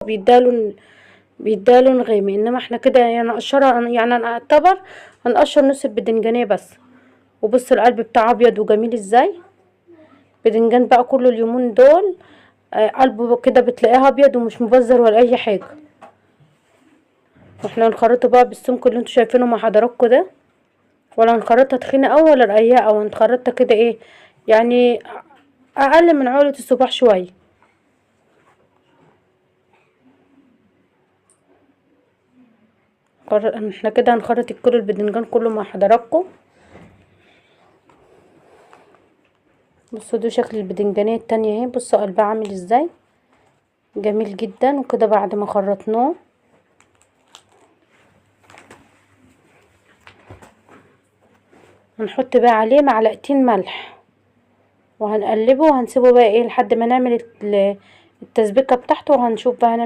بيديها لون، بيديها لون غامق. انما احنا كده يعني نقشرها، يعني انا اعتبر هنقشر نص البدنجانيه بس. وبصوا القلب بتاعه ابيض وجميل ازاي. بدنجان بقى كله اليومين دول قلبه كده بتلاقيها ابيض ومش مبذر ولا اي حاجة. واحنا هنخرطه بقى بالسمك اللي انتوا شايفينه مع حضراتكم ده، ولا هنخرطها تخينة قوي ولا رقيقه، او هنخرطها كده ايه يعني اقل من عقله الصباع شوية. احنا كده هنخرط الكيلو البدنجان كله مع حضراتكم. بصوا ده شكل البدنجانيه التانية اهي، بصوا قلبها عامل ازاي، جميل جدا. وكده بعد ما خرطناه هنحط بقى عليه معلقتين ملح وهنقلبه وهنسيبه بقى ايه لحد ما نعمل التسبيكه بتاعته، وهنشوف بقى هنعمل